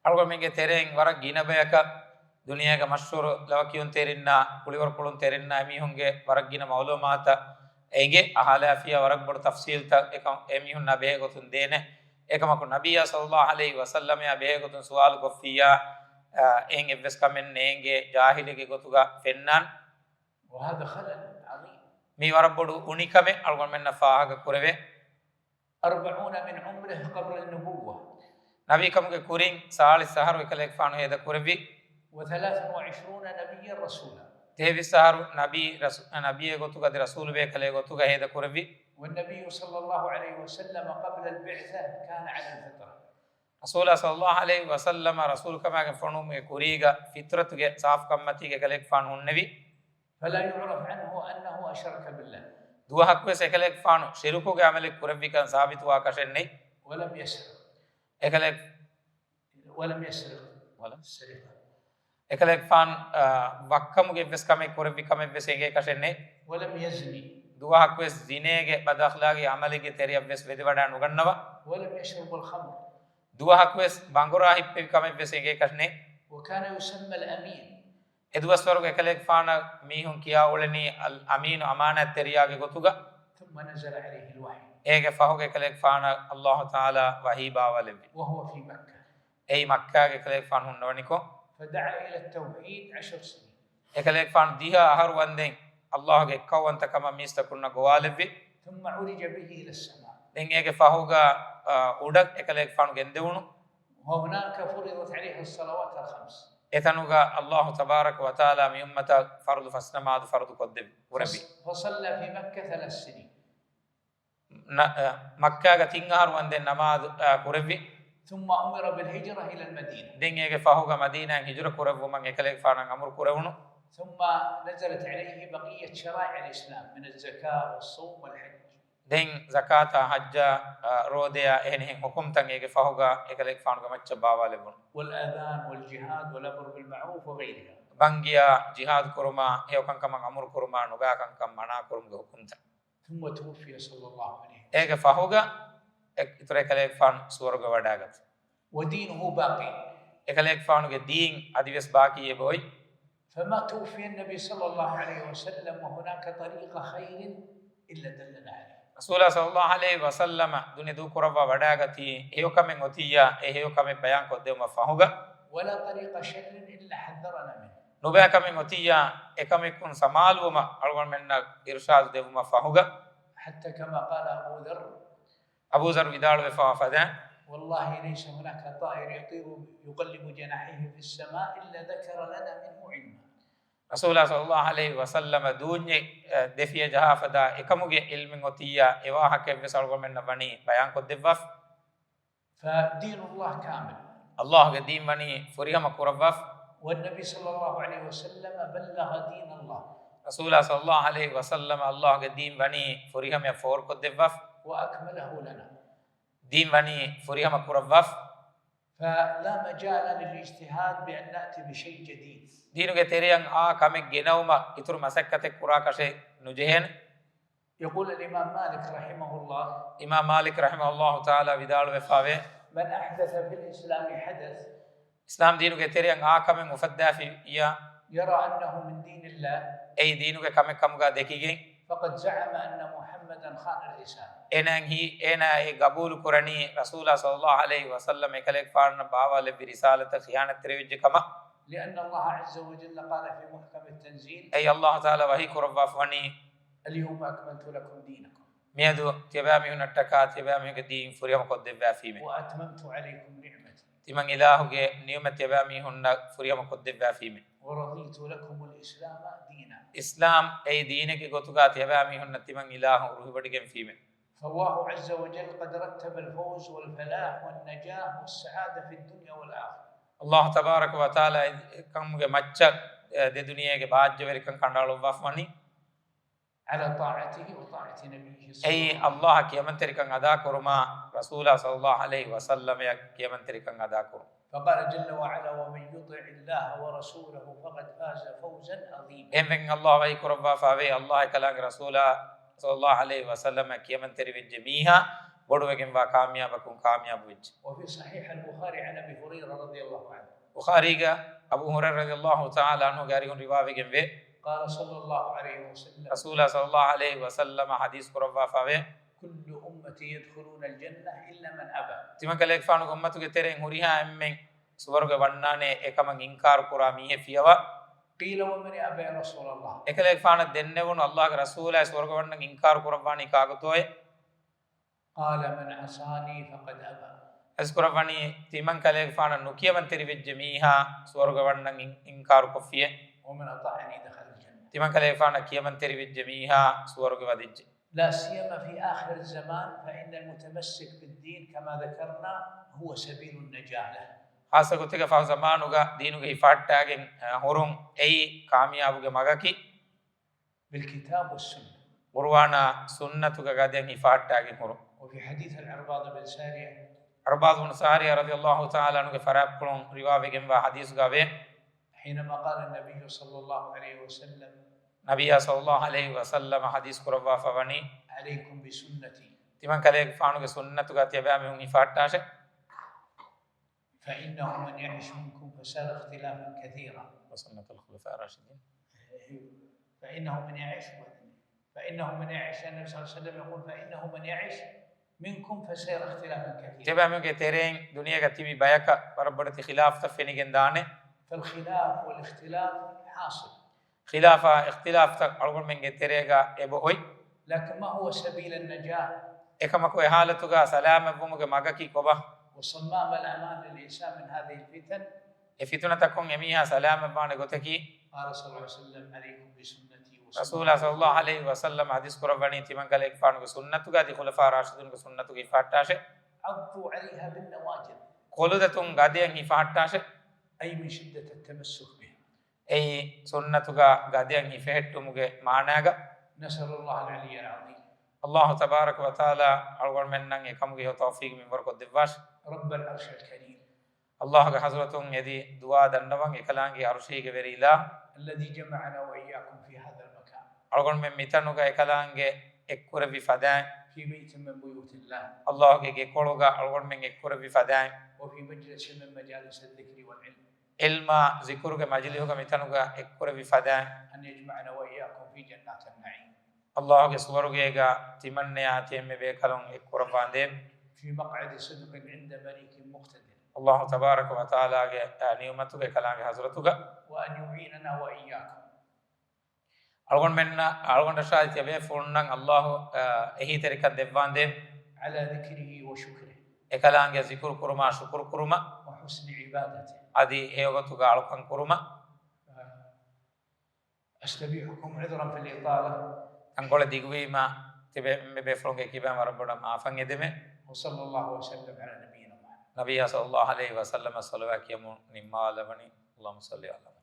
އަޅުގަނޑުމެންގެ ތެރެއިން ވަރަށް ގިނަ ބަޔަކަށް ދުނިޔޭގެ މަޝްހޫރު ލަވަކިޔުންތެރިންނާ، ކުޅިވަރު ކުޅުންތެރިންނާ އެމީހުންގެ ވަރަށް ގިނަ މަޢުލޫމާތަށް އެނގޭ، އަހާލާފިޔާ ވަރަށް ބޮޑު ތަފްޞީލްތައް އެކަ-، އެމީހުންނާ ބެހޭ ގޮތުން ދޭނެ. އެކަމަކު ނަބިއްޔާ ޞައްލައްލާހު ޢަލައިހި ވަސައްލަމައާ ބެހޭ ގޮތުން ސުވާލު ކޮށްފިއްޔާ، އާ، އެހެން އެއްވެސް ކަމެއް ނޭނގޭ، ޖާހިލެއްގެ ގޮތުގަ ފެންނާން. وهذا خلل عظيم. މީ ވަރަށް ބޮޑު އުނިކަމެއް އަޅުގަނޑުމެންނަށް ފާހަގަ ކުރެވޭ. أربعون من عمره قبل النبوة. ނަބީކަމުގެ ކުރިން ސާޅީސް އަހަރު އެކަލޭގެފާނު ހޭދަ ކުރެއްވި. وثلاث وعشرون نبيا رسولا. ތޭވީސް އަހަރު ނަބީ ރަސު-، ނަބިއެއް ގޮތުގަ އަދި ރަސޫލު ބޭކަލެއް ގޮތުގަ ހޭދަ ކުރެއްވި. والنبي صلى الله عليه وسلم قبل البعثة كان على الفطرة. ރަސޫލާ ޞައްލައްލާހު ޢަލައިހި ވަސައްލަމަ ރަސޫލުކަމާގެ ފޮނުވުމުގެ ކުރީގަ ފިޠްރަތުގެ ސާފުކަންމަތީގަ އެކަލޭގެފާނު ހުންނެވި. فلا يعرف عنه أنه أشرك بالله. ދުވަހަކުވެސް އެކަލޭގެފާނު ޝިރުކުގެ ޢަމަލެއް ކުރެއްވިކަން ސާބިތުވާކަށެއް ނެތް. ولم يسرق. އެކަލޭ-، ولم يسرق. ސަރިޤަ. އެކަލޭގެފާނު، އާ، ވައްކަމުގެ އެއްވެސް ކަމެއް ކުރެއްވި ކަމެއްވެސް އެނގޭކަށެއް ނެތް. ولم يزن. ދުވަހަކުވެސް ޒިނޭގެ ބަދައަޚްލާގީ ޢަމަލެއްގެ ތެރެއަށްވެސް ވެދެވަޑާ ނުގަންނަވާ. ولم يشرب الخمر. ދުވަހަކުވެސް ބަނގުރާ ހިއްޕެވި ކަމެއްވެސް އެނގޭކަށް ނެތް. وكان يسمى الأمين. އެދުވަސްވަރުގެ އެކަލޭގެފާނަށް މީހުން ކިޔާ އުޅެނީ އަލް އަމީނު، އަމާނާތްތެރިޔާގެ ގޮތުގަ. ثم نزل عليه الوحي. އޭގެ ފަހުގެ އެކަލޭގެފާނަށް އައްލާހު ތަޢާލާ ވަޙީ ބާވާލެއްވި. وهو في مكة. އެއީ މައްކާގެ އެކަލޭގެފާނު ހުންނަވަނިކޮށް. فدعا إلى التوحيد عشر سنين. އެކަލޭގެފާނު ދިހަ އަހަރު ވަންދެން އައްލާހުގެ އެއްކައުވަންތަކަމަށް މީސްތަކުންނަށް ގޮވާލެއްވި. ثم عرج به إلى السماء. ދެން އޭގެ ފަހުގަ، އާ، އުޑަށް އެކަލޭގެފާނު ގެންދެވުނު. وهناك فرضت عليه الصلوات الخمس. އެތަނުގަ އައްލާހު ތަބާރަކަ ވަތަޢާލާ މި އުއްމަތަށް ފަރުޟު ފަސް ނަމާދު ފަރުޟު ކޮށްދެއްވި، ކުރެއްވި. فص-، فصلى في مكة ثلاث سنين. ނަ-، އަ، މައްކާގަ ތިން އަހަރު ވަންދެން ނަމާދު، އަ، ކުރެއްވި. ثم أمر بالهجرة إلى المدينة. ދެން އޭގެ ފަހުގަ މަދީނާއަށް ހިޖުރަ ކުރެއްވުމަށް އެކަލޭގެފާނަށް އަމުރު ކުރެވުނު. ثم نزلت عليه بقية شرائع الإسلام من الزكاة والصوم والحج. ދެން ޒަކާތާ ޙައްޖާ، އަ، ރޯދަޔާ އެހެނިހެން ޙުކުމްތައް އޭގެ ފަހުގަ އެކަލޭގެފާނުގެ މައްޗަށް ބާވާލެއްވުނު. والأذان والجهاد والأمر بالمعروف وغيرها. ބަންގިޔާ، ޖިހާދު ކުރުމާ، ހެޔޮކަންކަމަށް އަމުރު ކުރުމާ، ނުބައިކަންކަން މަނާ ކުރުމުގެ ޙުކުމްތައް. ثم توفي صلى الله عليه وسلم. އޭގެ ފަހުގަ އެ-، އިތުރަށް އެކަލޭގެފާނު ސުވަރުގެ ވަޑާގަތީ. ودينه باقي. އެކަލޭގެފާނުގެ ދީން އަދިވެސް ބާކީ އެބައޮތް. فما توفي النبي صلى الله عليه وسلم وهناك طريق خير إلا دلنا عليه. ރަސޫލާ ޞައްލައްލާހު ޢަލައިހި ވަސައްލަމަ ދުނިޔެ ދޫކުރައްވާ ވަޑާގަތީ، އެހެޔޮ ކަމެއް އޮތިއްޔާ، އެ ހެޔޮ ކަމެއް ބަޔާން ކޮށްދެވުމަށް ފަހުގަ، ولا طريق شر إلا حذرنا منه. ނުބައި ކަމެއް އޮތިއްޔާ، އެކަމެއްކުން ސަމާލުވުމަށް އަޅުގަނޑުމެންނަށް އިރުޝާދު ދެއްވުމަށް ފަހުގަ، حتى كما قال أبو ذر، އަބޫ ޛަރު ވިދާޅުވެފާ ފަދަ، والله ليس هناك طائر يطير يقلب جناحيه في السماء إلا ذكر لنا منه علما. ރަސޫލާ ޞައްލައްލާހު ޢަލައިހި ވަސައްލަމަ ދޫންޏެއް، އަ، ދެފިޔަ ޖަހާ ފަދަ އެކަމުގެ ޢިލްމެއް އޮތިއްޔާ، އެ ވާހަކައެއްވެސް އަޅުގަނޑުމެންނަށް ވަނީ ބަޔާންކޮށްދެއްވާފަ. فدين الله كامل. ﷲ ގެ ދީން ވަނީ ފުރިހަމަ ކުރައްވާފަ. والنبي صلى الله عليه وسلم بلغ دين الله. ރަސޫލާ ޞައްލައްލާހު ޢަލައިހި ވަސައްލަމަ ﷲ ގެ ދީން ވަނީ ފުރިހަމަޔަށް ފޯރުކޮށްދެއްވާފަ. وأكمله لنا. ދީން ވަނީ ފުރިހަމަ ކުރައްވާފަ. فلا مجال للاجتهاد بأن نأتي بشيء جديد. ދީނުގެ ތެރެއަށް އާ ކަމެއް ގެނައުމަށް އިތުރު މަސައްކަތެއް ކުރާކަށެއް ނުޖެހޭނެ. يقول الإمام مالك رحمه الله، އިމާމް މާލިކް ރަޙިމަހުﷲ ތަޢާލާ ވިދާޅުވެފާވޭ، من أحدث في الإسلام حدث، އިސްލާމް ދީނުގެ ތެރެއަށް އާ ކަމެއް އުފައްދާފިއްޔާ، يرى أنه من دين الله، އެއީ ދީނުގެ ކަމެއް ކަމުގަ ދެކިގެން، فقد زعم أن محمدا خان الرسالة. އޭނާ ހީ، އޭނާ އެ ގަބޫލު ކުރަނީ ރަސޫލާ ޞައްލައްލާހު ޢަލައިހި ވަސައްލަމަ އެކަލޭގެފާނަށް ބާވާލެއްވި ރިސާލަތަށް ޚިޔާނަތްތެރިވެއްޖެ ކަމަށް. لأن الله عز وجل قال في محكم التنزيل، އެއީ ﷲ ތަޢާލާ ވަޙީ ކުރައްވާފަ ވަނީ، اليوم أكملت لكم دينكم، މިއަދު ތިޔަބައިމީހުންނަށްޓަކާ ތިޔަބައިމީހުންގެ ދީން ފުރިހަމަ ކޮށްދެއްވާފީމޭ. وأتممت عليكم نعمتي، ތިމަން އިލާހުގެ ނިޢުމަތް ތިޔަބައިމީހުންނަށް ފުރިހަމަ ކޮށްދެއްވާފީމޭ. ورضيت لكم الإسلام دينا، އިސްލާމް އެއީ ދީނެއްގެ ގޮތުގަ ތިޔަބައިމީހުންނަށް ތިމަން އިލާހު ރުހިވޮޑިގެންފީމޭ. فالله عز وجل قد رتب الفوز والفلاح والنجاح والسعادة في الدنيا والآخرة. ﷲ ތަބާރަކަ ވަތަޢާލާ އެކަމުގެ މައްޗަށް، އެ، ދެ ދުނިޔޭގެ ބާއްޖަވެރިކަން ކަނޑައަޅުއްވާފަ ވަނީ، على طاعته وطاعة نبيه صلى الله عليه وسلم. އެއީ ﷲ އަށް ކިޔަމަންތެރިކަން އަދާކުރުމާ، ރަސޫލާ ޞައްލައްލާހު ޢަލައިހި ވަސައްލަމަ އަށް ކިޔަމަންތެރިކަން އަދާކުރުން. فقال جل وعلا: ومن يطع الله ورسوله فقد فاز فوزا عظيما. އެހެންވެގެން ﷲ ވަޙީ ކުރައްވާފަ ވޭ، ﷲ އެކަލާނގެ ރަސޫލާ ޞައްލައްލާހު ޢަލައިހި ވަސައްލަމަ ކިޔަމަންތެރިވެއްޖެ މީހާ ބޮޑުވެގެންވާ ކާމިޔާބަކުން ކާމިޔާބުވެއްޖެ. وفي صحيح البخاري عن أبي هريرة رضي الله عنه، ބުޚާރީގަ އަބޫ ހުރައިރާ ރަޟިޔައްލާހު ތަޢާލާ ޢަންހުގެ އަރިހުން ރިވާވެގެންވޭ. قال صلى الله عليه وسلم، ރަސޫލާ ޞައްލައްލާހު ޢަލައިހި ވަސައްލަމަ ޙަދީޘް ކުރައްވާފަ ވޭ، كل أمتي يدخلون الجنة إلا من أبى. ތިމަންކަލޭގެފާނުގެ އުއްމަތުގެ ތެރެއިން ހުރިހާ އެންމެން ސުވަރުގެ ވަންނާނޭ އެކަމަށް އިންކާރު ކުރާ މީހެއް ފިޔަވާ. قيل ومن يأبى يا رسول الله؟ އެކަލޭގެފާނަށް ދެންނެވުނު، ﷲގެ ރަސޫލާއޭ، ސުވަރުގެ ވަންނަން އިންކާރު ކުރައްވާނީ ކާކުތޯއޭ؟ قال من عصاني فقد أبى. އަދިސް ކުރައްވަނީ، ތިމަންކަލޭގެފާނަށް ނުކިޔަމަންތެރިވެއްޖެ މީހާ ސުވަރުގެ ވަންނަން އިން-، އިންކާރުކޮށްފިޔޭ. ومن أطاعني دخل الجنة. ތިމަންކަލޭގެފާނަށް ކިޔަމަންތެރިވެއްޖެ މީހާ ސުވަރުގެ ވަދެއްޖެ. لا سيما في آخر الزمان، فإن المتمسك بالدين كما ذكرنا هو سبيل النجاة له. ޚާއްޞަ ގޮތެއްގަ ފަހު ޒަމާނުގަ ދީނުގަ ހިފަހައްޓާގެން، އަ، ހުރުން އެއީ ކާމިޔާބުގެ މަގަކީ. بالكتاب والسنة. ޤުރުއާނާ ސުންނަތުގެ ގަދައިން ހިފަހައްޓާގެން ހުރުން. وفي حديث العرباض بن سارية، ޢަރުބާޟު ބުނު ސާރިޔާ ރަޟިޔައްލާހު ތަޢާލާ ޢަންހުގެ ފަރާތްޕުޅުން ރިވާވެގެންވާ ޙަދީޘްގަ ވޭ. حينما قال النبي صلى الله عليه وسلم، ނަބިއްޔާ ޞައްލައްލާހު ޢަލައިހި ވަސައްލަމަ ޙަދީޘް ކުރައްވާފަ ވަނީ، عليكم بسنتي. ތިމަންކަލޭގެފާނުގެ ސުންނަތުގަ ތިޔަބައިމީހުން ހިފަހައްޓާށޭ. فإنه من يعش منكم فسيرى اختلافا كثيرا. وسنة الخلفاء الراشدين. فإنه من يعش، فإنه من يعش، النبي صلى الله عليه وسلم يقول: فإنه من يعش منكم فسيرى اختلافا كثيرا. ތިޔަބައިމީހުންގެ ތެރެއިން ދުނިޔޭގަ ތިބި ބަޔަކަށް ވަރަށް ބޮޑެތި ޚިލާފުތައް ފެނިގެން ދާނެ. فالخلاف والاختلاف حاصل. ޚިލާފާ އިޚްތިލާފުތައް އަޅުގަނޑުމެންގެ ތެރޭގަ އެބައޮތް. لكن ما هو سبيل النجاة؟ އެކަމަކު އެ ޙާލަތުގަ ސަލާމަތްވުމުގެ މަގަކީ ކޮބާ؟ وصمام الأمان للإنسان من هذه الفتن. އެ ފިތުނަތަކުން އެމީހާ ސަލާމަތްވާނެ ގޮތަކީ؟ قال صلى الله عليه وسلم: عليكم بسنتي وسنة، ރަސޫލާ ޞައްލައްލާހު ޢަލައިހި ވަސައްލަމަ ޙަދީޘް ކުރައްވަނީ، ތިމަންކަލޭގެފާނުގެ ސުންނަތުގަ އަދި ޚުލަފާ ރާޝިދުންގެ ސުންނަތުގަ ހިފަހައްޓާށޭ. عضوا عليها بالنواجذ. ކޮލުދަތުން ގަދައަށް ހިފަހައްޓާށޭ. أي من شدة التمسك بها. އެއީ ސުންނަތުގަ ގަދައަށް ހިފެހެއްޓުމުގެ މާނާގަ. نسأل الله العلي العظيم. ﷲ ތަބާރަކަ ވަތަޢާލާ އަޅުގަނޑުމެންނަށް އެކަމުގެ ހެޔޮ ތައުފީޤު މިންވަރު ކޮށްދެއްވާށި. رب العرش الكريم. ﷲގެ ޙަޟްރަތުން އެދި ދުޢާ ދަންނަވަން، އެކަލާނގެ ޢަރުޝީގެ ވެރި އިލާހު. الذي جمعنا وإياكم في هذا المكان. އަޅުގަނޑުމެން މިތަނުގަ އެކަލާނގެ އެއްކުރެއްވި ފަދައިން، في بيت من بيوت الله، ﷲ ގެ ގެކޮޅުގަ އަޅުގަނޑުމެން އެއްކުރެއްވި ފަދައިން، وفي مجلس من مجالس الذكر والعلم، ޢިލްމާ ޒިކުރުގެ މަޖިލިހުގަ މިތަނުގަ އެއްކުރެއްވި ފަދައިން، أن يجمعنا وإياكم في جنات النعيم، ﷲ ގެ ސުވަރުގޭގަ ތިމަންނަޔާ ތިއެންމެ ބޭކަލުން އެއްކުރައްވާނދޭ. في مقعد صدق عند مليك مقتدر، ﷲ ތަބާރަކަ ވަތަޢާލާގެ، އަ، ނިޢުމަތުގަ އެކަލާނގެ ޙަޟްރަތުގަ، وأن يعيننا وإياكم، އަޅުގަނޑުމެންނަށް، އަޅުގަނޑަށާއި ތިޔަބޭފުޅުންނަށް ﷲ، އަ، އެހީތެރިކަން ދެއްވާނދޭ. على ذكره وشكره، އެކަލާނގެ ޒިކުރު ކުރުމާ ޝުކުރު ކުރުމަށް، وحسن عبادته، އަދި ހެޔޮގޮތުގަ އަޅުކަން ކުރުމަށް. أستبيحكم عذرا في الإطالة. ތަންކޮޅެއް ދިގުވީމަ، ތިބެ-، މި ބޭފުޅުންގެ ކިބައިން ވަރަށް ބޮޑަށް މާފަށް އެދެމެ. وصلى الله وسلم على نبينا محمد. ނަބިއްޔާ ޞައްލަﷲ ޢަލައިހި ވަސައްލަމަށް ޞަލަވާތް ކިޔަމުން ނިންމާލަވަނީ. اللهم صل على محمد.